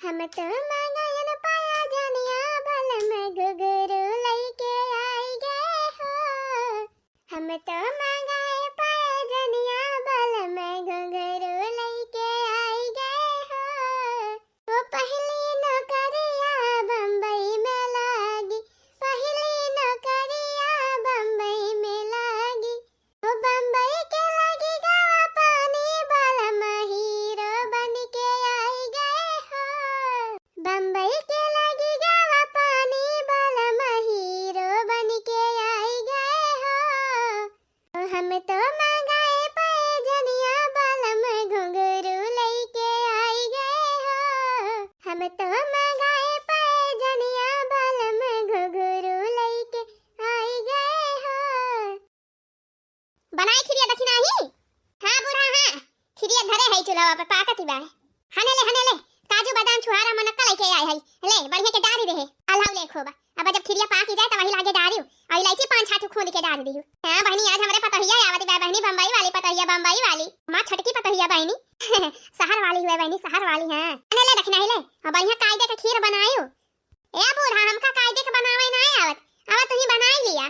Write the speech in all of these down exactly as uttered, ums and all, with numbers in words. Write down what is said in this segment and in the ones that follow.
हम तो मंगायन पायजनिया, बलम घुघरू लइके आइ गए हो। हम तो मंगाए पायजनिया, बलम घुघरू लइके आइ गए हो। ओ पहली नौकरिया बम्बई में लागी, पहली नौकरिया बम्बई में लागी। ओ बम्बई के लागी गवा पानी, बलम हीरो बनिके आइ गए हो। बम्बई के लागी गवा पानी, बलम हीरो बनिके आइ गए हो। ओ हम तो मंगाए पैजनिया, बलम घुघरू लइके आइ गए हो। हम तो मंगाए पैजनिया, बलम घुघरू लइके आइ गए हो। बनाए खिरिया दखिनाही? हाँ बूढ़ा, हाँ, खिरिया धरे है चूल्हा पे, पाकत ही बा। हने ले, हने ले, काजू बादाम छुहारा मनक्का लइके आए है। ले, बढ़िया के डारी रहे, अल्लाह ले खूब। अब जब खिरिया पाकी जाए, त वही लागे डारियो, और इलायची पाँच छह ठो खोंद के डारी दियो। हाँ बहिनी, आज हमरे पतोहिया आवत बा बहिनी, बम्बई वाली पतोहिया, बम्बई वाली। माँ छोटकी पतोहिया बहिनी, शहर वाली हुए बहिनी, शहर वाली। हाँ, हने ले दखिनाही ले, और बढ़िया कायदे का खीर बनायो। ए बूढ़ा, हमका कायदे के बनावे ना आवत, अब तुही बनाई लिया।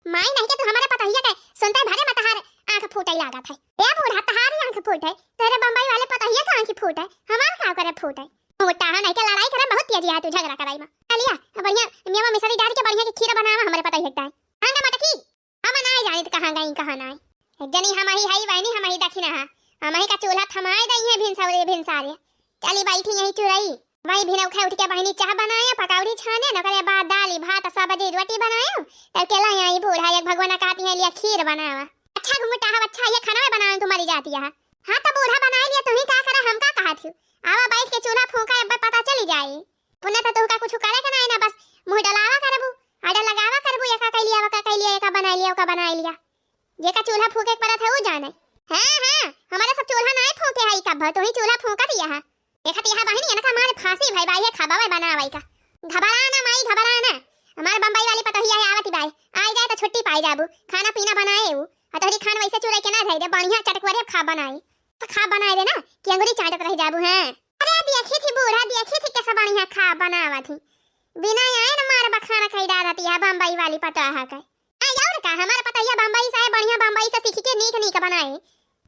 माई नहीं के तू हमारे पतोहिया के सुनते भरे में तहार आँख फूटे लागत है। ए बूढ़ा, तहारी आँख फूटे, तेरे बम्बई वाले पतोहिया के आँख फूटे, हमार का करे फूटे? मोटा है नहीं के लड़ाई करे, बहुत तेजी है तू झगड़ा कराई में। चलिया, बढ़िया मेवा मिसरी डाल के बढ़िया के खीर बनावा हमरे पतोहिया के ताई। हाँ गा मटकी, हम नाई जानित कहाँ गई कहाँ नाई। एक जनी हम ही हई बहिनी, हम ही दखिना हा, हम ही का चूल्हा थमाए दई है भिनसौरे भिनसारे। चली बैठी यही चुरई। वही भिनौखे उठ के बहिनी चाह बनाए, पकौड़ी छाने, ओकरे बाद दाली, भात, सब्जी, रोटी बनाए। तब के लाई आई बूढ़ा, एक भगवान कहती है लिया खीर बनावा। अच्छा घुमटा है, अच्छा ये खाना में बनावे तू मरी जाती है। हाँ तो बूढ़ा बनाए लिया, तू ही का करे, हम का कहत हूँ। आवा बैठ के चूल्हा फूंका, एक बार पता चली जाए। पुण्य तो तुहका कुछ करे के नाई ना, बस मुँह डलावा करबू, आडा लगावा करबू, एका कइ लिया, ओका कइ लिया, एका बनाइ लिया, ओका बनाइ लिया। जेका चूल्हा फूंके के पड़त है, ऊ जाने। हाँ, हाँ, हमारे सब चूल्हा नाई फूंके है, कब तू ही चूल्हा फूंकत यह। देखत यह बहिनी, इनका मारे फांसी भई बाई है, खाबा बाई बनावई का। घबराना माई, घबराना, हमारे बम्बई वाली पतोहिया है, आवती बाई, आई जाए तो छुट्टी पाई जाबू, खाना पीना बनाए ऊ, और तोहरी खान वैसे चुराई के ना धई दे, बढ़िया चटकवरे खा बनाई। तो खा बनाए दे ना कि अंगुरी चाटत रह जाबू हैं। अरे देखी थी बूढ़ा, देखी थी कैसा बढ़िया खा बनावा थी। बिना आए न मार बखान कई डारती है बम्बई वाली पतोहा के। आ और का, हमार पतोहिया बम्बई से है, बढ़िया बम्बई से सीख के नीक नीक बनाए।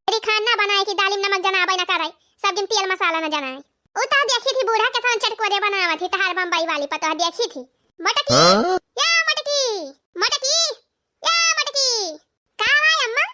तेरी खान ना बनाए कि दालिम नमक जनाबे ना करे, सब दिन तेल मसाला ना जनाए। उ तो देखी थी बूढ़ा के थान चटकोरे बनावा थी तहार बम्बई वाली पतोहा, देखी थी। मटकी, हाँ? या मटकी, मटकी, या मटकी। का भाई अम्मा?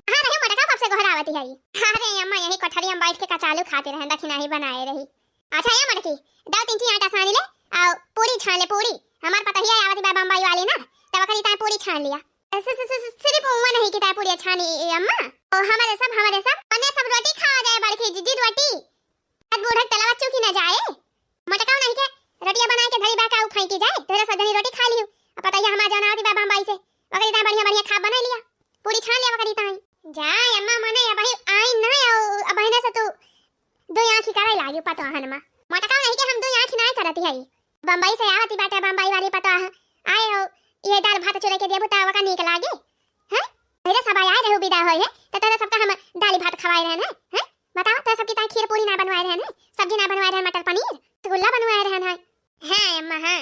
हाँ रहे मटका कब से गोहरावती है? अरे अम्मा यही कोठरी में बैठ के कचालू खाते रहे, दखिनाही बनाए रही। अच्छा ये मटकी, दो तीन ठी आटा सानी ले, आओ पूरी छान ले पूरी। हमार पतोहिया आवती बा बम्बई वाली ना, तब ओकरी ताई पूरी छान लिया। स-, स-, स-, सिर्फ उमा नहीं की ताई पूरी छानी ए अम्मा। ओ हमारे सब, हमारे सब, मने सब रोटी खावा जाए बड़की दीदी रोटी। आज बूढ़ा तलवा चूकी ना जाए। मटकाओ नहीं के रोटिया बनाए के धरी बा का उ फेंकी जाए, तोहरे सब जनी रोटी खा लियो। अब पतोहिया हमार जौन आवती बा बम्बई से, ओकरी ताई बढ़िया बढ़िया खा बनाई लिया, पूरी छान लिया ओकरी ताई। जा अम्मा मने अबही आई ना, अबहिने से तू दो आँखी करे लागी पतोहन मा। मटका नहीं के हम दो आँखी नाई करती है। बम्बई से आवती बाटे बम्बई वाली पतोह। आए हो, ये दाल भात चुरा के देबू त ओका नीक लागे? हैं? मेरे सब आए रहू विदा होए है, त तोरा सबका हम दाल भात खवाए रहन है, हैं? बताओ, तोरा सबकी ताई खीर पूरी ना बनवाए रहन है, सब्जी ना बनवाए रहन, मटर पनीर, रसगुल्ला बनवाए रहन है। हाँ अम्मा, हाँ।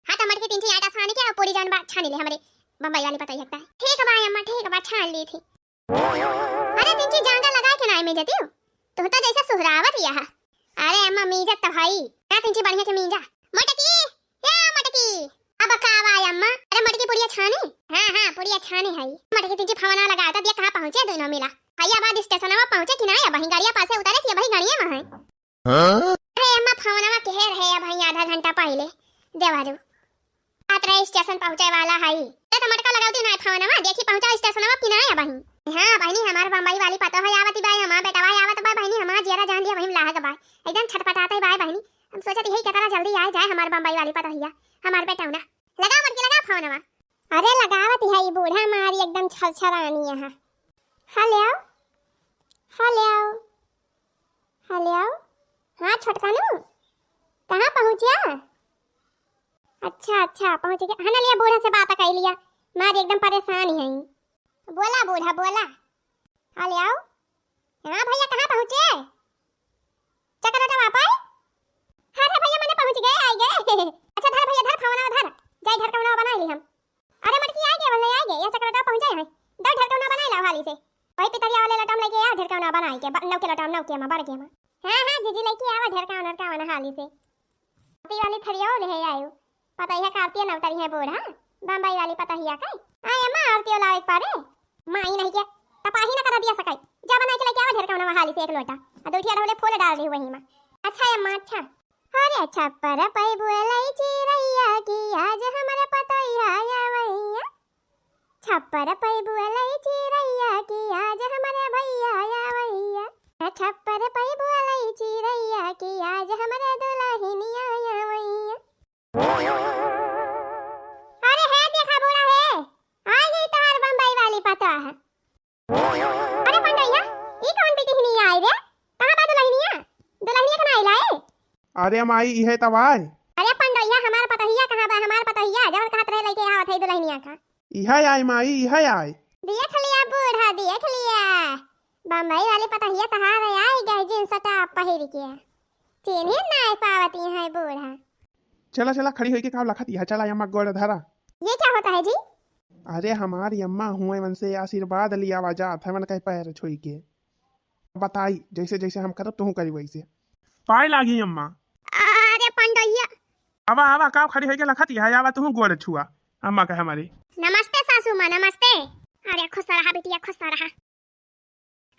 हाँ, तो मटकी तीन ठी आटा सान के और पूरी जौन बा छानी ले हमरे बम्बई वाली पतोहिया के ताई। ठीक बा अम्मा, ठीक बा, छान ली थी। अरे तिनची जांगा लगाए के नाय मीजतिउ? तुहता जैसे सुहरावत यह। अरे अम्मा मीजत त भाई। का तिनची बढ़िया के मीजा। मटकी, या मटकी। अब का आवा अम्मा? अरे मटकी पुड़िया छानी? हाँ, हाँ, पुड़िया छानी है। मटकी तिनची फवना लगावत दिया कहाँ पहुँचे दोनों मिला। भैया बाद स्टेशनवा पहुँचे कि नाय, अबही गाड़िया पासे उतरे कि अबही गाड़िया में है। हाँ? अरे अम्मा, फोनवा केहे रहे अबही आधा घंटा पहिले, देवरू। अतरे स्टेशन पहुँचे वाला हई। ते तो मटका लगावती नाय फोनवा, देखी पहुँचा स्टेशनवा कि नाय अबही। हाँ बहिनी, हमार बम्बई वाली पतोह आवती बाय, हमार बेटवा आवत बा बहिनी, हमार जियरा जान दिया बहिनी लाहक बा। एकदम छटपटाते बाय बहिनी। हम सोचत यही केतना जल्दी आए जाए हमार बम्बई वाली पतोहिया, हमार बेटौना। लगा मटकी, लगा फोनवा। अरे लगावत है ई बूढ़ा मारी एकदम छरछरानी यहाँ। हेलो, हेलो। हेलो, हाँ छोटकनू, कहाँ पहुँचिया? अच्छा, अच्छा, पहुँच गया। हाँ, ना लिया, बूढ़ा से बात कर लिया, मार एकदम परेशान ही है। बोला बूढ़ा, बोला। हेलो, हाँ भैया, कहाँ पहुँचे? चकरोटा वापस? के अम्मा, बड़के अम्मा। हाँ, हाँ, जीजी, लइके आवा ढेरकावन, ढेरकावन हाली से। आरती वाली थरिया ले आयो। पतोहिया का आरती न उतरी है बूढ़ा, बम्बई वाली पतोहिया का। आय अम्मा, आरती वाला एक पारे। माई नहीं के, तपाही न करा दिया सकाई। जा बनाइ के लइके आवा ढेरकावन हाली से एक लोटा। आ दो ठिया ढोले फूल डाल दी वही में। अच्छा अम्मा, अच्छा। अरे छप्पर पैबू अलई चिरैया की आज हमरे पतोहिया आवैया। छप्पर पैबू अलई चिरैया की आज हमरे भैया आवैया। छप्पर पैबू अलई चिरैया की आज हमरे दुलहिनिया आवैया। अरे हे देखा बूढ़ा हे, आ गई तोहार बम्बई वाली पतोह। अरे पंडोइया, ई कौन पिटिहनी आई रे? कहाँ बा दुलहिनिया? दुलहिनिया के ना आइला ए? अरे माई, इहे तब आए। अरे पंडोइया, हमार पतोहिया कहाँ बा? हमार पतोहिया, जवन कहत रहे लइके आवत है दुलहिनिया का। इहे आए माई, इहे आए। देख लिया बूढ़ा, देख लिया। बम्बई वाली पतोहिया तहार आई गई जींस टॉप पहिर के। चिन्हे ना पावती है बूढ़ा। चला, चला, खड़ी होइके का लखत यह, चला अम्मा गोड़ धरा। ये क्या होता है जी? अरे हमार अम्मा हुए, मन से आशीर्वाद लियावा जात है, मन कहे पैर छुई के। बताई, जैसे जैसे हम करब, तुहू करी वैसे। पाए लागी अम्मा। अरे पंडोइया। आवा, आवा, काव खड़ी होइके लखत यह, आवा तुहू गोड़ छुआ अम्मा के हमारे। नमस्ते सासू माँ, नमस्ते। अरे खुश रहा बिटिया, खुश रहा।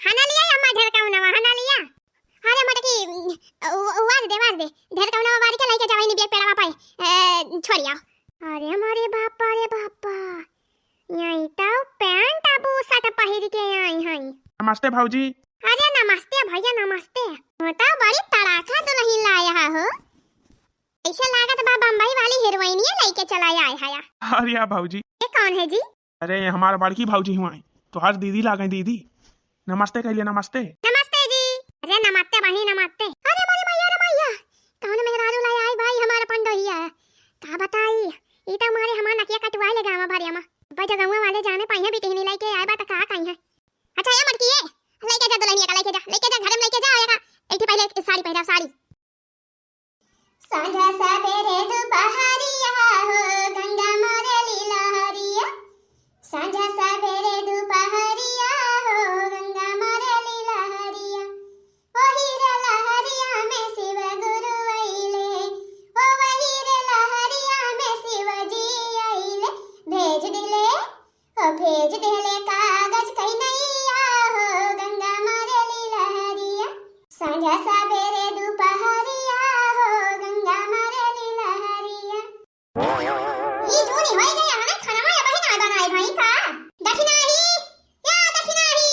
हना लिया अम्मा ढेरकावनवा, हना लिया। अरे मोटकी, उ-, उ-, वाज दे, वाज दे। ढेरकावनवा बारी के लइके जावा इनी बेग पेड़वा पाई। ए, छोड़िया। अरे मोरे बापा रे बापा। यही तो पैंट आ बुशर्ट पहिर के आई हई। नमस्ते भौजी। अरे नमस्ते भैया, नमस्ते। वो तो बड़ी तड़ाका दुलहिन लाया हो। ऐसे लागत बा बम्बई वाली हीरोइनिया लइके चला आए हया। अरे भौजी। ये कौन है जी? अरे, हमार बड़की भौजी हुआई, तोहार दीदी लागई दीदी। नमस्ते कह लिया, नमस्ते। नमस्ते जी। अरे नमस्ते बहिनी, नमस्ते। अरे मोरे मैया रे मैया, कौन मेहरारू लाई आई भाई हमार पंडोहिया। का बताई, ई तो मारे हमार नकिया कटवाए ले गाँव भरिया मा। अब्बा जगहुआ वाले जाने पाई है, बिटिहनी लइके आए बा त का कही है। अच्छा ये मटकी ये, लइके जा दुलहिनिया का, लइके जा, लइके जा, घर में लइके जा, आएगा। एक ठे पहले साड़ी पहना, साड़ी। सांझा सबेरे दुपहरिया हो गंगा मोरे लीलहरिया। सांझा सबेरे दुपहरिया हो गंगा मोरे लीलहरिया। ओही रे लहरिया में शिव गुरु अइले, ओ वही रे लहरिया में शिव जी अइले। भेज दिले ओ भेज देले कागज कइनैया हो गंगा मारेली लहरिया। सांझा सबेरे दुपहरिया हो गंगा मारेली लहरिया। ई जूनी होई गया हमें खाना या बहिन आए बनाए भाई का। दखिनाही, या दखिनाही।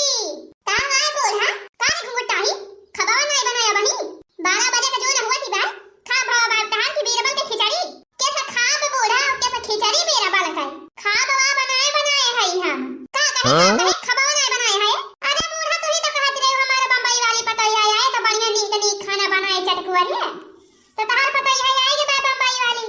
का आए बोल हा? का रे घुंघटाही? खबवा नाई बनाया बहिन। बारह बजे का जून हुआ थी बा। खा भावा बाप तहार की बीरबल के खिचड़ी। कैसा खाब बूढ़ा, कैसा खिचड़ी मेरा बालक है। खाब वा बनाए बनाए है हम। का कहे, का हाँ? कहे, खबवा बनाए बनाए है। अरे बूढ़ा, तू ही तो कहत रहे हमारे बम्बई वाली पतोहिया आए तो बढ़िया नीक नीक खाना बनाए चटकुअरिया। तो तहार पतोहिया आई के बा बम्बई वाली।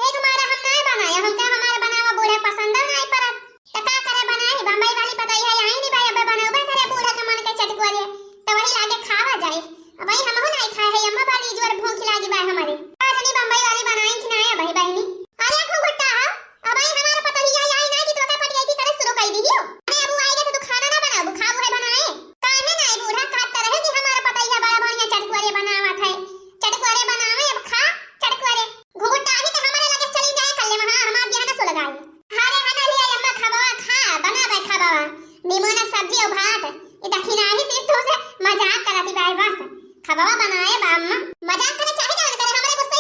एक मारा हम नाय बनाए, हमका हमारे बनावा बूढ़ा पसंद नाय परत। त का करे बनाए, बम्बई वाली पतोहिया आई नहीं बा, अब बनौबे करे बूढ़ा के मन के चटकुअरिया। तो वही लागे खावा जाए। अबही हमहू नाई खाए है, अम्मा बाली जोर भूख लागी बा हमारे। का जानी बम्बई वाली बनाई कि नाई अबही बहिनी। अरे घुघुट्टा हो, अबही हमार पतोहिया आई ना कि तोका पटियाई करे शुरू कर दिहियो। अरे अब उ आई गए तो तू खाना ना बनाबू, खाबू है बनाए। काहे नाई बूढ़ा, कहत रहे कि हमार पतोहिया बड़ा बढ़िया चटकुअरे बनावत है। चटकुअरे बनावे, अब खा चटकुअरे। घुघुट्टा ही तो हमारे लगे चली जाए कर ले वहाँ, हमार बियाह ना सुलगाई। अरे हना लिया अम्मा खबवा खा, बनावे खबवा। निमोना सब्जी और भात। ई दखिनाही सिर्फ तो से मजाक करती बाय बस। खबवा बनाए बा अम्मा। मजाक करे चाहे जवन करे, हमरे कुछ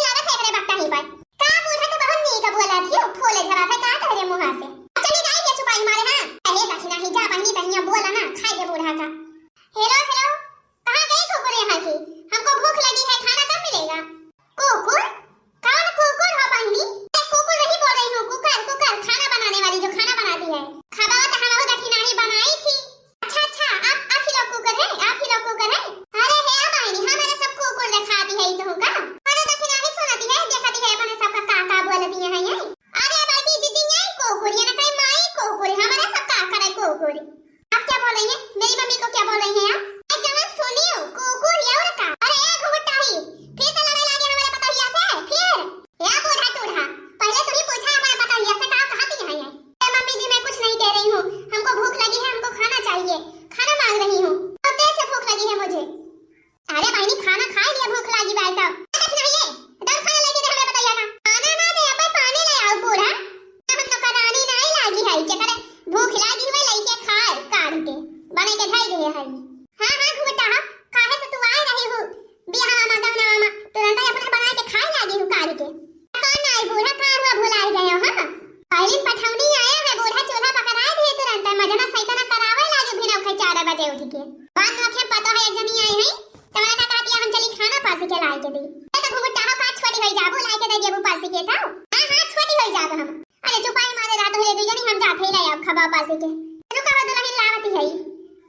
ये वो पासी के था। हाँ, हाँ, छोटी होई जाब हम। अरे चुपाई मारे रात होले दुई जनी हम जात ही ले अब खबा पासी के। रुका हो दुलहिन लावती है।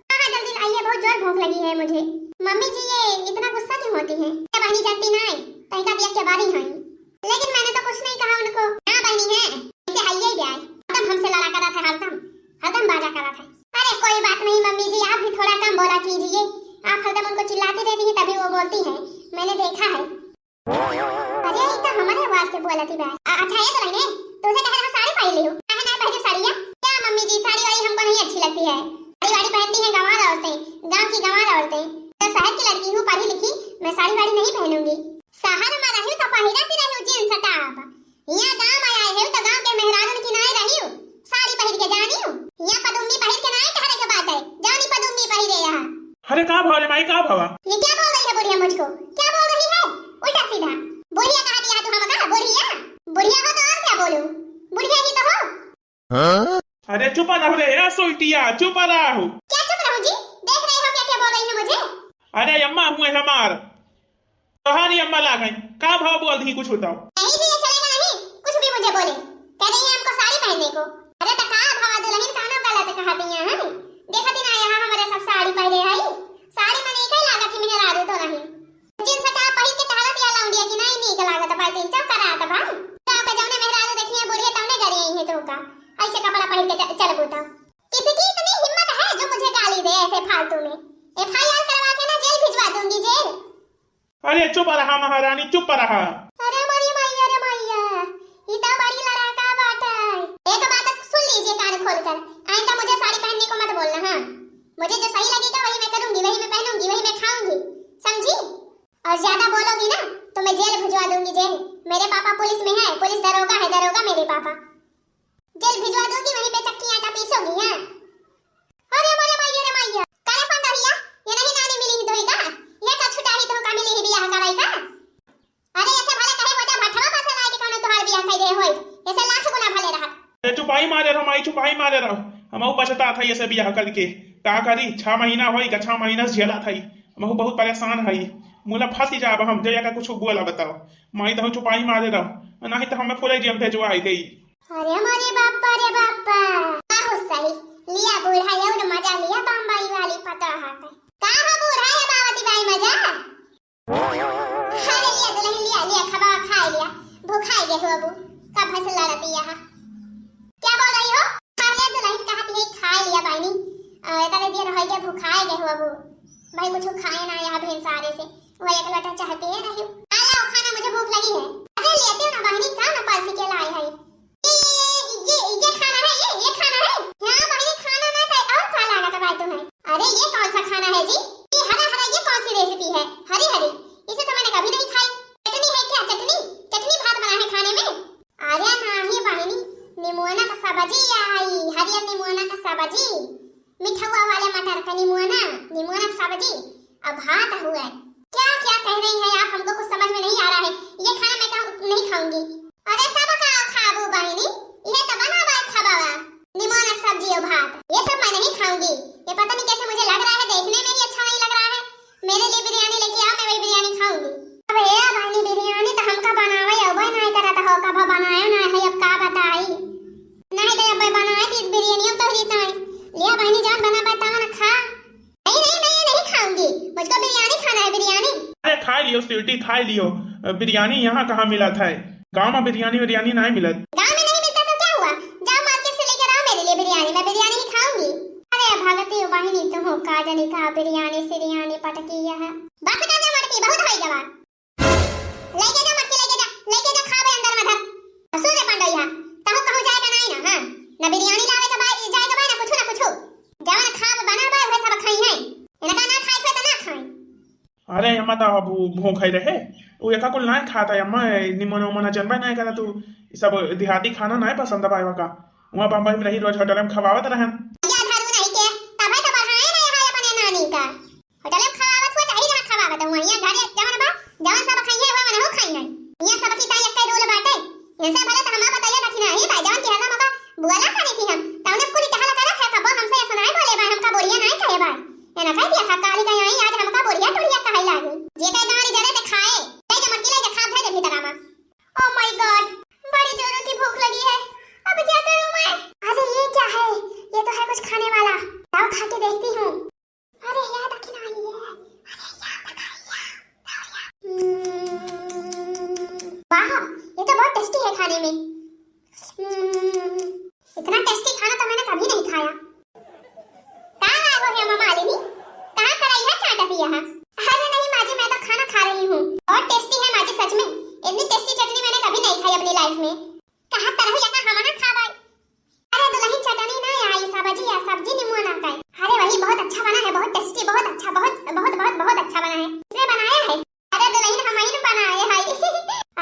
हाँ, हाँ, जल्दी लाइए, बहुत जोर भूख लगी है मुझे। मम्मी जी ये इतना गुस्सा क्यों होती हैं? क्या बहनी जानती ना है, कहीं का दिया के बारी हैं। लेकिन मैंने तो कुछ नहीं कहा उनको। हाँ बहनी है, इसे हाइये ही ब्याह। हरदम हमसे लड़ा करा था, हरदम, हरदम बाजा करा था। अरे कोई बात नहीं मम्मी जी, आप भी थोड़ा कम बोला कीजिए। आप हरदम उनको चिल्लाती रहती हैं तभी वो बोलती हैं, मैंने देखा है। अरे, ई तो हमारे आवाज से बोलती बा। अ-, अच्छा, ये तो बहने, तुमसे कह रहा साड़ी पहन ली हूँ। काहे ना पहनू साड़िया? क्या मम्मी जी, साड़ी वाड़ी हमको नहीं अच्छी लगती है। साड़ी वाड़ी पहनती हैं गंवार औरतें, गांव की गंवार औरतें। तो शहर की लड़की हूँ, पढ़ी लिखी, मैं साड़ी वाड़ी नहीं पहनूंगी। शहर में रही तो पहिरती रही jeans top। यहाँ गांव में आए हो तो गांव के मेहरारून की नाई रही हो, साड़ी पहन के जानी हो। यहाँ पदुम्मी पहन के नाई ठहरे के बात है, जानी पदुम्मी पहिरे यहाँ। अरे का भवा रे माई, का भवा? ये क्या बोल रही है बुढ़िया मुझको? क्या बोल रही है? उल्टा सीधा। बुढ़िया कहा दिया तू हमका? बुढ़िया? बुढ़िया हो तो और क्या बोलूं? बुढ़िया ही तो हो। अरे चुप रहो रे, ए सोइटिया, चुप रहो। क्या चुप रहूं जी? देख रहे हो क्या, क्या बोल रही है मुझे? अरे अम्मा हुए हमार। तोहारी अम्मा लाग गई, का भाव बोल दी, कुछ बताओ। नहीं जी, ये चलेगा नहीं, कुछ भी मुझे बोले। कह रही है हमको साड़ी पहनने को। अरे तो का भाव दुलहिन, कानो गलत कहा दिया है? देखा थी ना यहाँ हमारे सब साड़ी पहने आई। साड़ी में नहीं कहीं लागत थी मेहरारू तो नहीं। Jeans top पहिर के टहरत या लौंडिया की नहीं नीक लागत बाटे, चुप करात भाई। गाँव के जौने मेहरारू देखी है बुढ़िया तौने गरी आई है तो का। ऐसे कपड़ा पहिर के च-, चलबू तो। किसकी इतनी हिम्मत है जो मुझे गाली दे ऐसे फालतू में? F I R करवा के ना जेल भिजवा दूंगी, जेल। अरे चुप रहा महारानी, चुप रहा। अरे मोरी मैया रे मैया, ई तो बड़ी लड़ाका बाटे। एक बात सुन लीजिए कान खोलकर, आइंदा मुझे साड़ी पहनने को मत बोलना, हाँ। मुझे जो सही लगेगा वही मैं करूंगी, वही मैं पहनूंगी, वही मैं खाऊंगी, समझी? और ज्यादा बोलोगी ना तो मैं जेल भिजवा दूंगी, जेल। मेरे पापा पुलिस में है, पुलिस दरोगा है, दरोगा मेरे पापा। जेल भिजवा दूंगी, वहीं पे चक्की आटा पीसोगी, हाँ? अरे मोरे मैया रे मैया, करे पंडरिया, ये नहीं नानी मिली ही तोही का? ये का छुटाही तोहका मिली ही बियाह कराई का? अरे ऐसे भले कहे वो जा भट्ठवा पर से लाए के कौनो तोहार बियाह कई दे होई, ऐसे लाख गुना भले रहत। ए चुपाई मारे रहो माई, चुपाई मारे रहो। हमहू पछतात है ऐसे बियाह करके। का करी, छह महीना होई का, छह महीना से झेलत है। हमहू बहुत परेशान है। मुला फंसी जाब हम, जया का कुछ बोला बताओ। माई तहु चुपाई मारे रहो, नहीं तो हमें फुले जेल भेजवाई देई। अरे मोरे बापा रे बापा, का हो सही लिया बूढ़ा ये और मजा लिया बम्बई वाली पता है। का हो बूढ़ा ये बावती बाई मजा? अरे लिया दुलहिन लिया, लिया खबा खाए लिया, भुखाए गए हो अबू, कब से लड़ती यहाँ। क्या बोल रही हो? अरे दुलहिन कहती है खाए लिया बहनी, अ, इतने देर हो गया भुखाए गए हो अबू। भाई कुछ खाए ना यहाँ भेंसारे से, वो एक लोटा चाय पिए रही हूँ। आ लाओ खाना, मुझे भूख लगी है। अरे लेते हो ना बहनी, का ना परसी के लाए है। ये, ये, ये, ये खाना है, ये, ये खाना है। हाँ बहनी, खाना ना खाए, और का लागत है भाई तुम्हें? अरे ये कौन सा खाना है जी? ये हरा हरा, ये कौन सी recipe है? हरी हरी, इसे तो मैंने कभी नहीं खाई। चटनी है क्या, चटनी? चटनी भात बना है खाने में? अरे नाही बहनी, निमोना का सब्जी आई, हरियर निमोना का सब्जी, मिठवा वाले मटर का निमोना, निमोना का सब्जी, अब भात हुआ है। क्या क्या कह रही हैं आप, हमको कुछ समझ में नहीं आ रहा है। ये खाना मैं कहूँ नहीं खाऊंगी। अरे तब का खाबू बहनी, ये तो बना बाय खबावा, निमोना सब्जी और भात, ये सब मैं नहीं खाऊंगी। ये पता नहीं कैसे मुझे लग रहा है, देखने में ही अच्छा नहीं लग रहा है। मेरे लिए बिरयानी लेके आओ, मैं वही बिरयानी खाऊंगी। अब हे बहनी, बिरयानी तो हमका बनावे अबे नहीं करत हो, कब बनाए ना है, अब का बताई। नहीं तो अब बनाए थी बिरयानी, अब तो रीत आई। लिया बहनी, जान बना बताओ ना खा। नहीं, नहीं, मैं ये नहीं खाऊंगी, मुझको बिरयानी खाना है, बिरयानी। अरे खाई लियो स्वीटी, खाई लियो। अ, बिरयानी यहाँ कहाँ मिलत है? गाँव में बिरयानी विरयानी नहीं मिलत। गाँव में नहीं मिलता तो क्या हुआ, जाओ market से लेकर आओ मेरे लिए बिरयानी, मैं बिरयानी ही खाऊंगी। अरे भगती बहिनी, तुम का जानी का बिरयानी सिरयानी पटकी यह। बस कर जा मटकी, बहुत होई गवा। लेके जा मटकी, लेके जा, लेके जा, खाबे अंदर में धर। सुन रे पंडोइया, तहु कहूँ जाए का नहीं ना, हाँ? ना बिरयानी लावे का बा, जाए का बा, ना कुछ, ना कुछ। जवन खाब बना बा, उहे सब खाई है। इनका ना खाई पे तो ना खाई। अरे अम्मा, तो अब उ भूख है रहे, उ एका कुल ना खाता है अम्मा, निमन उमन जनबे नहीं करा तू, ई सब देहाती खाना नहीं पसंद बा का। वहाँ बम्बई में रही, रोज होटल में खवावत रहन। या धरू नहीं के, तबे तो बढ़ाए ना यहाँ अपने नानी का। होटल में खवावत हुआ चाही, जहाँ खवावत हुआ, यहाँ घरे जवन बा, जवन सब खाई है, वह मनहु खाई है। यहाँ सब की ताई एक rule बाटे, इनसे भले तो हमारा बताइए था कि नहीं भाई, जवन के हरदम बा, बुआ ना खानी थी हम, तौने कुली टहल करत है, कबो हमसे ऐसा नहीं बोले बा, हमका बुढ़िया नहीं कहे बा। ये ना कह दिया था, काली का आई, आज हमका बुढ़िया टुढ़िया कहे लागी। जे कहे गाड़ी जरे ते खाए, ले जा मटकी ले जा, खा दे भीतर आमा। Oh my आहा, ये तो बहुत टेस्टी है खाने में। हम्म, इतना टेस्टी खाना तो मैंने कभी नहीं खाया। का लाए हो हेमा मालिनी? कहाँ कराई है चाट अभी यहाँ? अरे नहीं माँ जी, मैं तो खाना खा रही हूँ। बहुत टेस्टी है माँ जी, सच में। इतनी टेस्टी चटनी मैंने कभी नहीं खाई अपनी लाइफ में। कहाँ तरह यहाँ हम ना खा भाई। अरे दुल्हन, चटनी ना आई, सब्जी या सब्जी निमुआ ना खाए। अरे वही बहुत अच्छा बना है, बहुत टेस्टी, बहुत अच्छा, बहुत बहुत बहुत बहुत अच्छा बना है। किसने बनाया है? अरे दुल्हन, हम ही बनाए है।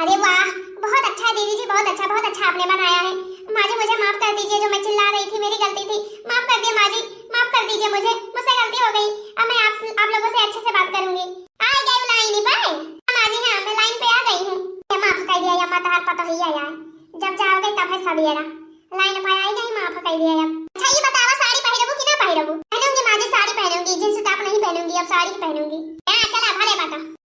अरे वाह, बहुत अच्छा है दीदी जी, बहुत अच्छा, बहुत अच्छा आपने बनाया है। माँ जी मुझे माफ कर दीजिए, जो मैं चिल्ला रही थी मेरी गलती थी, माफ कर दिए माँ जी, माफ कर दीजिए मुझे, मुझसे गलती हो गई। अब मैं आप आप लोगों से अच्छे से बात करूंगी। आ गई लाइन पे? हाँ माँ जी, हाँ मैं लाइन पे आ गई हूँ। ये माफ कर दिया या माता हर पता ही आया है, जब जाओगे तब है सब येरा। लाइन पे आई गई, माफ कर दिया अब। अच्छा ये बतावा, साड़ी पहिरबू कि ना पहिरबू? पहनूंगी माँ जी, साड़ी पहनूंगी, जींस टॉप नहीं पहनूंगी, अब साड़ी ही पहनूंगी। हाँ चला भले बाटा।